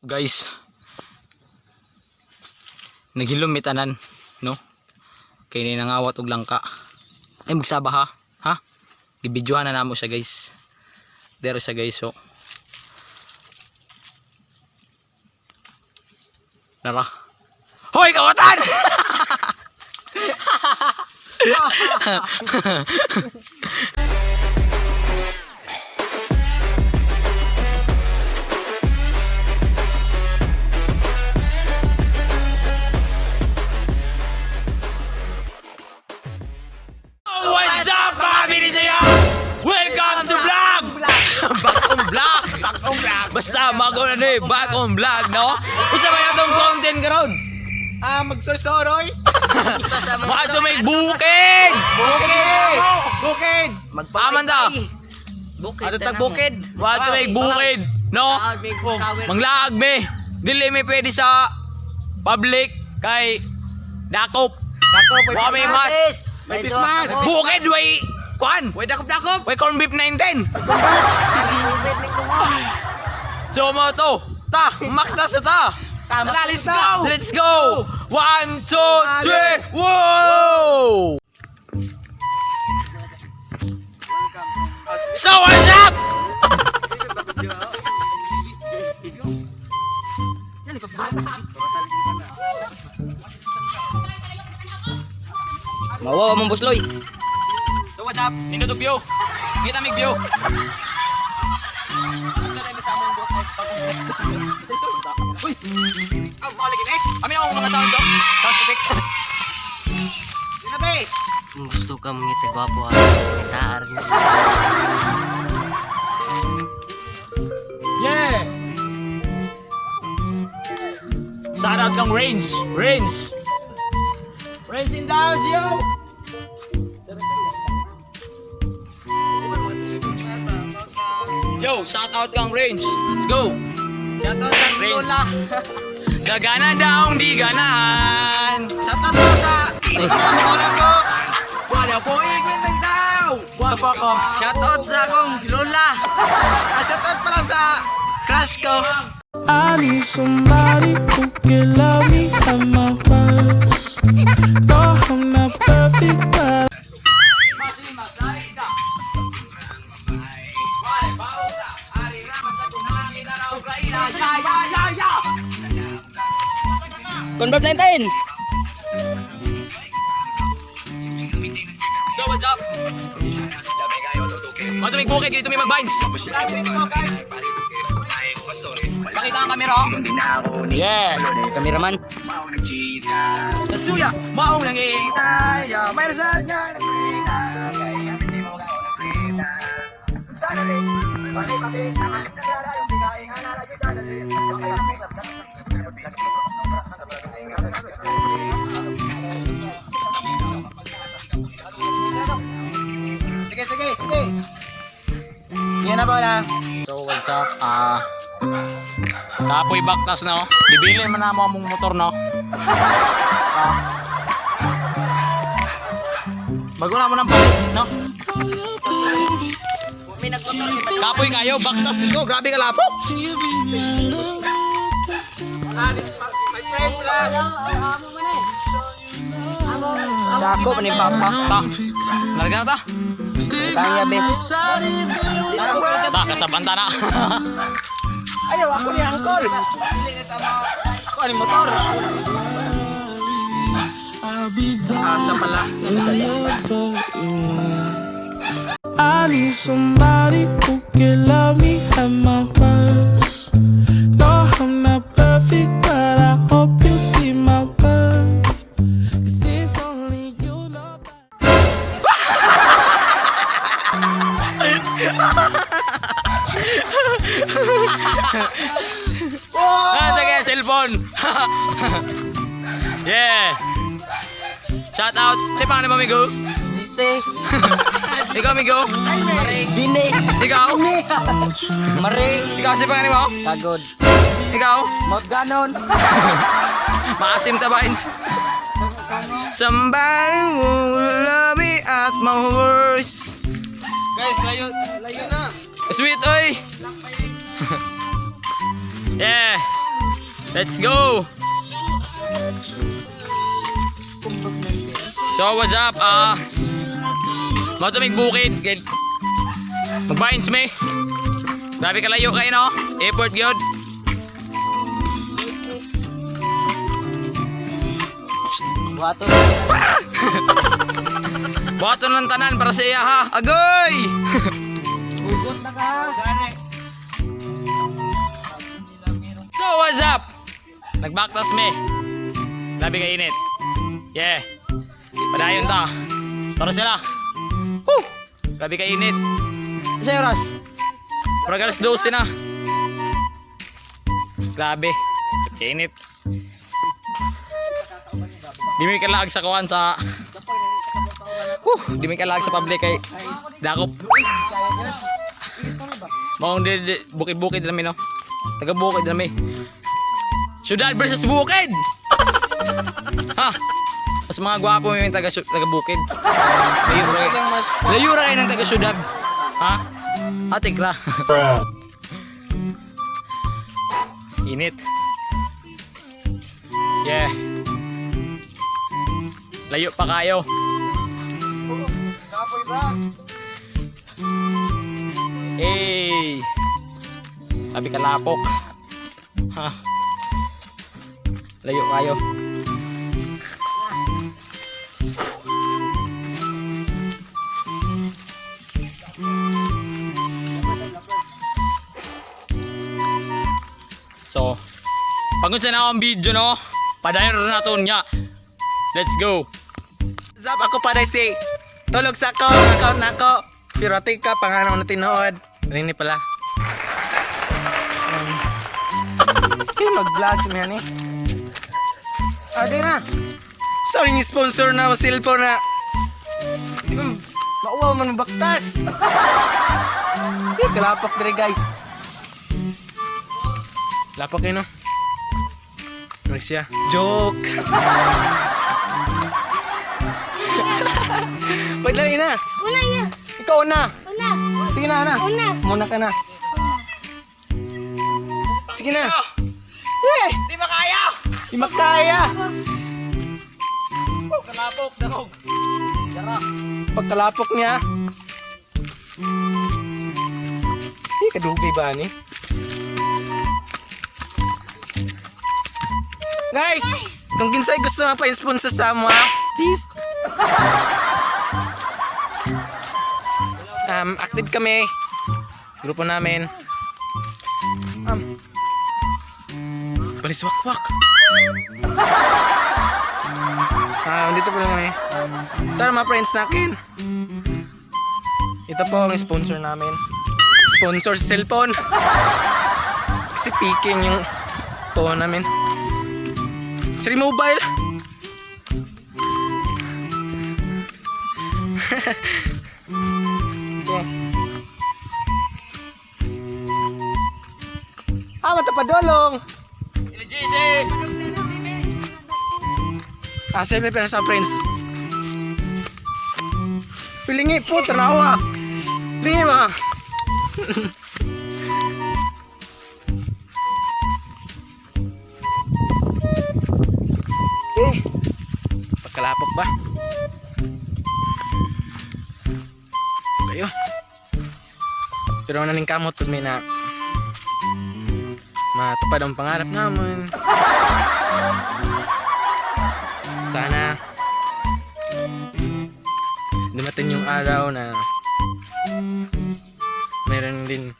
Guys, naghilom mi tanan, no? Kay ni nangawat og langka. Ay, magsaba ha? Ha? Gibidyohan na namo siya, guys. Dero siya, guys, so. Tara. Hoy, kawatan! What's up, mga binisaya? Welcome to vlog! Back on vlog! Back on vlog! Basta, mag na eh, back on vlog, no? Usa ba atong content karon? Ah, magsorsoroy. Mga may bukid! Bukid! Bukid! Aman ta! Bukid. Ato tag bukid! Mga may bukid, no? Manglaag me! Dili me pwede sa public kay dakop. Dako, may Wa may mas. May pismas. Bukid way kuan. Way dakop-dakop. Way corn beef 910. So mo to. Ta, makta sa ta. Tama. Let's go. Let's go. One, two, three. Whoa! So what's up? Mawawa mong busloy. So what's up? Nindot og view. Kita mig view. Uy! Kami ang mga sound dog. Sound effect. Sinabi! Kung gusto ka mangita gwapo ha. Taar niya. Yeah! Shout out kang Range! Range! Range in the house, yo! Yo, shout out kang Range! Let's go! Shout out sa Range. Lola. Gagana daw, di ganahan! Shout out po sa Lola ko. Wala po ikwentang tao! Ito po ako. Shout out sa akong Lola. Ah, shout out pala sa crush ko. I need somebody who can love me at my worst. No, I'm not perfect, but Convert 19. So what's up? Mato may bukid, dito may mag-vines. Pakita ang kamera. Oh. Yeah. Cameraman. Nasuya, maong nangihintay. May rasat nga. Sige, sige, sige. Yan na po na. So what's up? Ah, kapoy baktas na oh. Gibilin man na mo among motor no. Ah. Bago na mo ng palit, no? Kapoy kayo, baktas dito. Grabe ka lapo. Ah, this my friend pala. Sako pa ni Papa. Ta. Larga na ta. Tanya be. Ta, kasabanta na. Ayaw, ako ni Uncle. Ako ni motor. Asa pala. I need somebody who can love me at my worst. No, I'm not perfect, but I hope you see my worth. 'Cause it's only you, nobody. Ah, sige, cellphone. Yeah. Shout out. Sa pangalan mo, amigo? Jise. Ikaw, amigo? Gine. Ikaw? Mare. Ikaw, sa pangalan mo? Kagod. Ikaw? Mot ganon. Maasim ta, Vines. Somebody who love me at my worst. Guys, layo, layo na. Sweet, oy! Yeah! Let's go! So, what's up? Mao to mig bukid. Kay Magbines me. Grabe kalayo kayo, no? Airport gyud. Buhaton. Buhaton lang tanan para sa iya ha. Agoy! Hugot na ka. So, what's up? Nagbaktas me. Grabe ka init. Yeah. Padayon ta. Tara sila. Woo! Grabe ka init. Isa oras. Murag alas 12 na. Grabe. Kainit. Di may kalaag sa kuan sa. Woo! Di may kalaag sa public kay dakop. Maong di bukid-bukid namin no. Taga bukid namin. Syudad versus bukid. Ha? Mas mga gwapo may taga taga bukid. Layo ra kayo. Layo ra kayo ng taga syudad. Ha? Ate ra. Init. Yeah. Layo pa kayo. Hey. Sabi ka lapok. Ha. Layo kayo. So, pagod sa na akong video no. Padayon na nato niya. Let's go. Zap, ako pa si Tulog sa ako, account na ako. Pero ate ka, pangalan ko na tinuod. Rini pala. Kaya mag-vlog sa mga ni. Ah, di na. Sorry ni sponsor na cellphone na. Di ko mauwaw man baktas. Di, kalapak dire guys. Lapak kayo no. Ano siya? Joke. Wait lang, ina. Una ya. Ikaw na. Una. Sige na, na. Una. Muna ka na. Sige na. Eh! Di makaya. Di makaya. Kalapok, dagog. Tara. Pagkalapok niya. Eh, kadugay ba ni? Guys, kung kinsay gusto nga pa sponsor sa amo, ha, please. Active kami. Grupo namin. Baliswakwak. Ah, dito po lang kami. Tara mga friends nakin. Ito po ang sponsor namin. Sponsor sa cellphone. Kasi picking yung phone namin. Sri Mobile. Okay. Ah, matapadolong. Ila JC. Ah, siyempre pero sa friends. Pilingi po, tanawa. Pilingi ba? Eh, pagkalapok ba? Kayo. Pero naning kamot pag may na matupad ang pangarap namin. Sana dumating yung araw na meron din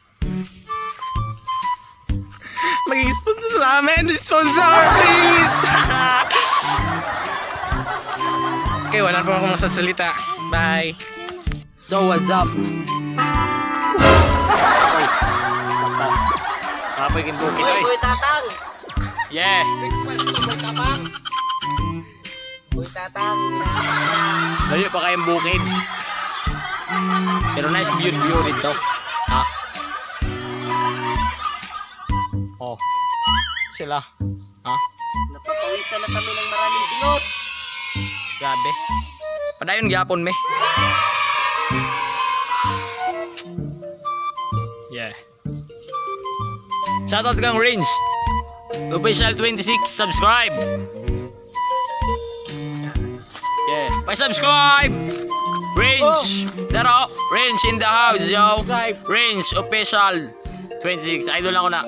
maging sponsor sa amin. Sponsor, please! Okay, wala pa akong masasalita. Bye! So what's up? Oy. Kapoy kin bukid oy. Boy tatang. Yeah. Boy tatang. Layo pa kayong bukid. Pero nice view view dito. Ha? Oh. Sila. Ha? Napapawisan na kami ng maraming singot. Grabe. Padayon gyapon me. Yeah. Shoutout kang Range. Official 26, subscribe. Yeah. Pa-subscribe! Range! Daro! Range in the house, yo! Subscribe. Range Official 26. Idol ako na.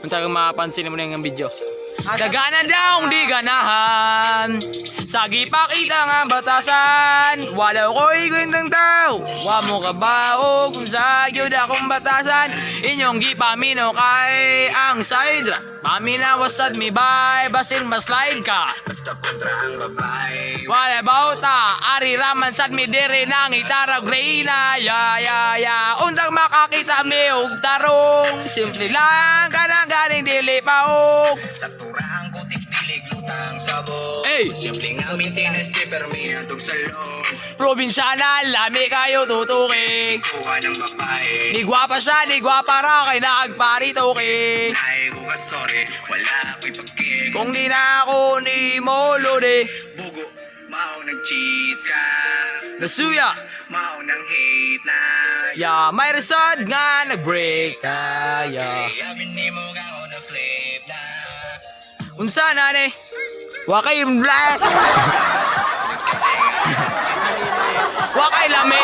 Kung talagang mapapansin mo na yung video. Gagana daw, di ganahan. Sagi pakita nga batasan. Wala ko'y kwentang tao. Wa mo kabao kung sa gyud akong batasan. Inyong gipamino kay ang side. Paminawasad mi bay basin maslide ka. Basta kontra ang babae. Wala bauta, ari raman sad mi diri nang itarag reyna. Ya ya ya, untang makakita mi og tarong. Simple lang kanang ganing dili paog. Saktura ang kutis, dilig, lutang sabon. Ey! Simple nga maintenance, di permi ang tugsalon. Probinsyana, lami kayo tutuki. Kuha ng babae. Ni gwapa siya, ni gwapa ra kay naagparitoki. Ay, bukas sorry, wala ako'y pagkik. Kung di na ako ni Molode, Bugo, mao nag-cheat ka. nasuya. Mao nang hate na. Ya, may resad nga nag-break ka. Ya. Yamin ni mo ka on a flip na. Unsa na ni? Wakay black. Wakay lami.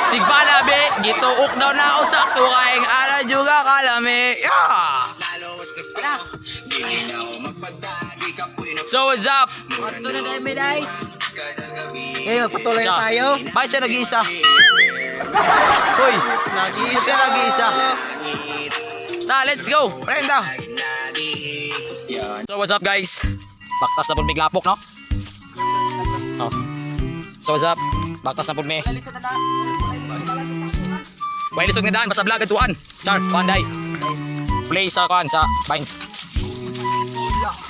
Sigbana be, gituok daw na ako sakto kaing ara juga kalami. Yeah. Lalo was na ko. Di na ako magpadagi ka po'y na So what's up? Ito na dahil may day. kada gabi. Eh, magpatuloy na tayo. Bakit siya nag-iisa? Hoy, Nag-iisa. siya nag-iisa. Ta, let's go. Brenda. So what's up, guys? Baktas na po may glapok, no? Oh. So what's up? Baktas na po may. Way lisod nga daan, basta vlog at tuan. Char, tuan day. Play sa kuan sa Vines.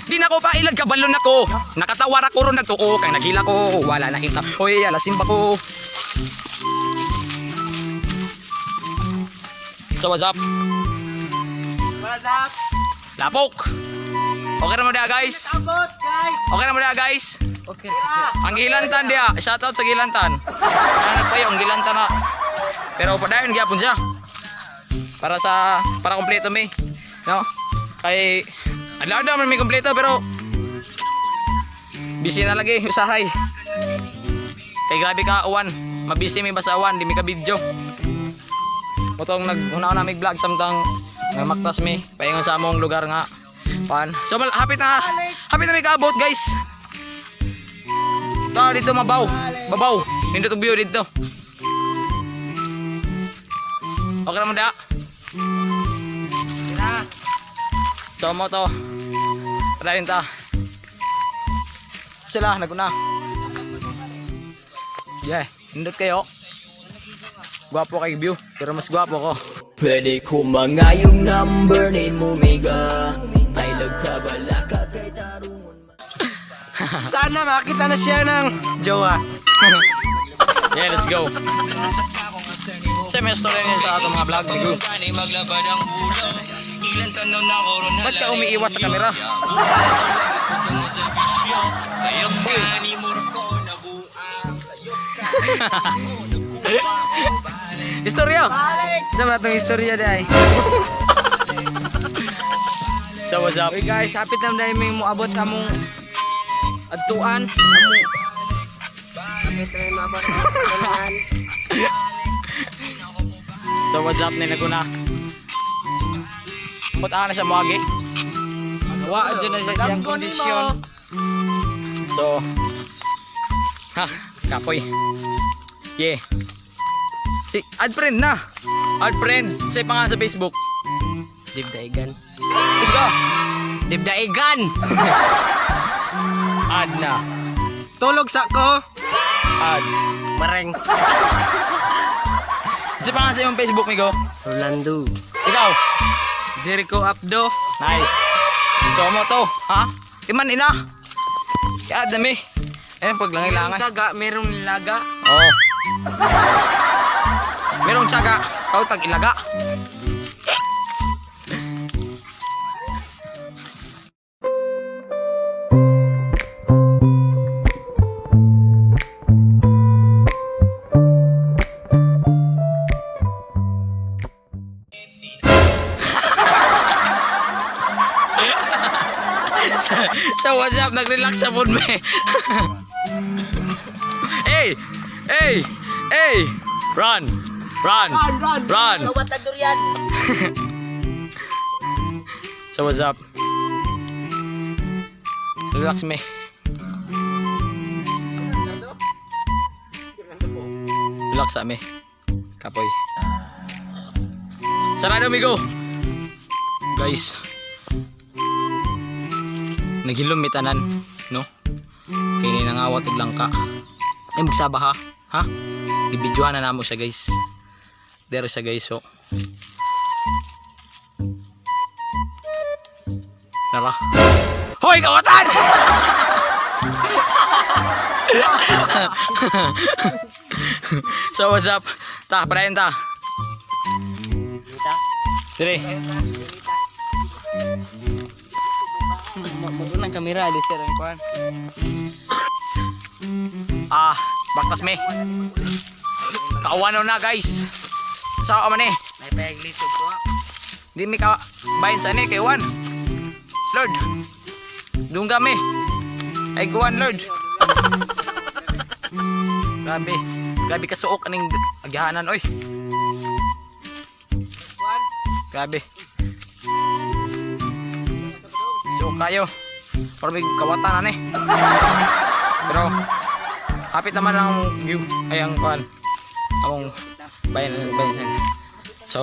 Di na ko pailag kabalon ako. Nakatawar ako ron nagtuo kay nagila ko, wala na kita. Hoy, alasim ba ko? So what's up? What's up? Lapok. Okay na mo na, guys. Abot, guys! Okay na mo na, guys. Okay. Ang gilantan dia, shoutout sa gilantan. Ano pa yung gilantan na. Pero padayon gyapon siya. Para kompleto mi. No? Kay adlaw na man mi kompleto pero busy na lagi usahay. Kay grabe ka uwan, mabisi mi basta uwan, di mi ka video. Motong nag una na mig vlog samtang namaktas mi paingon sa among lugar nga pan. So hapit na mi kaabot, guys. Ta dito mabaw. Babaw. Nindot og view dito. Okay ra mo da. So mo to. Padayon ta. Sila naguna. Yeah, nindot kayo. Gwapo kay view, pero mas gwapo ko. Pwede ko mga yung number ni Mumiga. Ay lagkabala ka kay tarungon. Sana makita na siya ng jowa. Yeah, let's go. Sa may story niya sa atong mga vlog ni Gru. Ba't ka umiiwas sa kamera? Istorya! Sa mga itong istorya day. So what's up? Uy guys, hapit na dahil may muabot sa among adtuan. Among So what's up ni Laguna? Putaan na siya moagi. Wa dyan na siya siyang kondisyon. So ha, kapoy. Yeah. Si add friend na. Add friend sa pangalan sa Facebook. Dibdaigan. Let's go. Dibdaigan! Add na. Tulog sa ko. Add. Mareng. Sa pangalan sa imong Facebook, Migo. Rolando. Ikaw. Jericho Abdo. Nice. So mo to, ha? Iman ina. Kaya dami. Ayun pag Merong langailangan. tsaga, merong nilaga. Oo. Merong tiyaga, kau tag ilaga. So what's up? Nag-relax sa pod me. Hey! Hey! Hey! Run! Run! Run, run! Run! Kawat na durian. So what's up? Relax me. Relax sa me. Kapoy. Sarado amigo. Guys. Naghilom mi tanan, no? Kay ni nangawat og langka. Ay magsaba ha. Ha? Gibidyohan na namo siya, guys. Dere siya, guys, so. Tara. Hoy, kawatan! So what's up? Ta, padayon ta. Dire. Magunang kamera di sir ang kuan. Ah, baktas me. Kaawano na, guys. Sa man eh. May paglisod ko. Di mi ka bayin sa ani kay Juan. Lord. Dungga mi. Ay kuan, Lord. Grabe. Grabe ka suok aning agyahanan oy. Grabe. Suok kayo. Para may kawatan ani. Pero hapit naman ang view ay ang kuan. Among bayan bayan sa. So,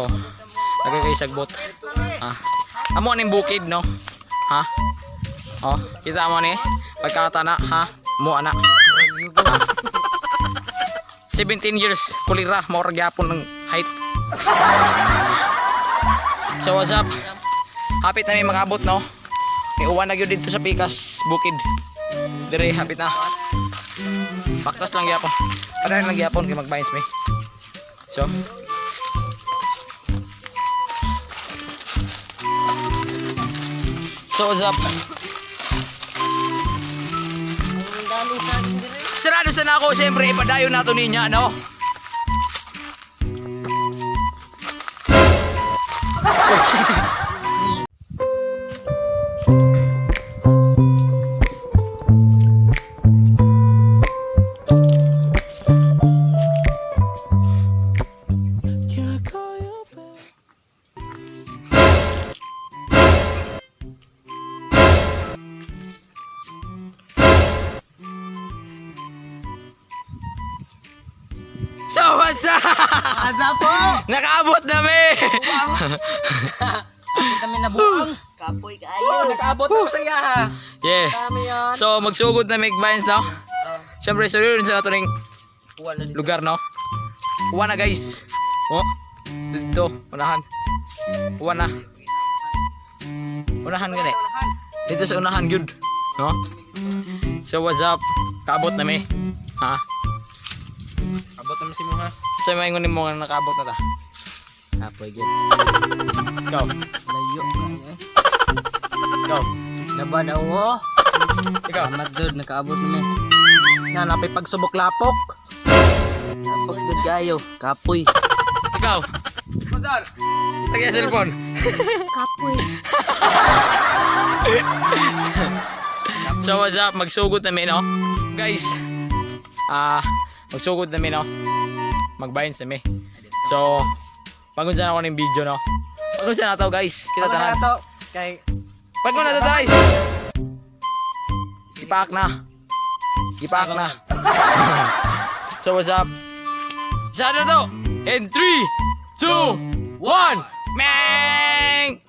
nagkakay sagbot. Ha? Amo aning bukid no? Ha? Oh, kita mo ni pagkatana ha? Mo ana. Ha? 17 years kulira mao ra gyapon ng height. So what's up? Hapit na may makabot no. May uwan na gyud dito sa Pikas bukid. Dire hapit na. Baktas lang gyapon. Padayon lang gyapon kay magbayans mi. So what's up? Sarado sa na ako, siyempre ipadayon nato ninya, no? Can I call you back? So what's up? Asa po! Nakaabot na mi! Kami nabuang. Kapoy kaayo. Oh, nakaabot ako sa iya ha. Yeah. So magsugod na mig vines, no? Siyempre, sulod sa nato ning Uwan na dito. lugar, no? Uwan na, guys. Oh, dito, unahan. Uwan na. Unahan gani. Dito sa unahan, good. No? So what's up? Kaabot na mi. Ha? Abot naman si Muha. Sa may ngunit mo nga nakaabot na ta. Kapoy gyud. Ikaw. Layo kaayo eh. Ikaw. Laba daw oh. Ikaw. Salamat jud nakaabot ni. Na napay pagsubok lapok. Lapok jud kayo. Kapoy. Ikaw. Sponsor. Tagay cellphone. Kapoy. So what's up? Magsugod na mi, no? Guys, ah, magsugod na mi, no? Magbayans na mi. So, pagod sana ako ng video, no? Pagod sana to, guys. Kita Kita tanan. to. Kay Pagod na to, guys. Ipaak na. Ipaak na. So what's up? Isa na to. In 3, 2, 1, Meng!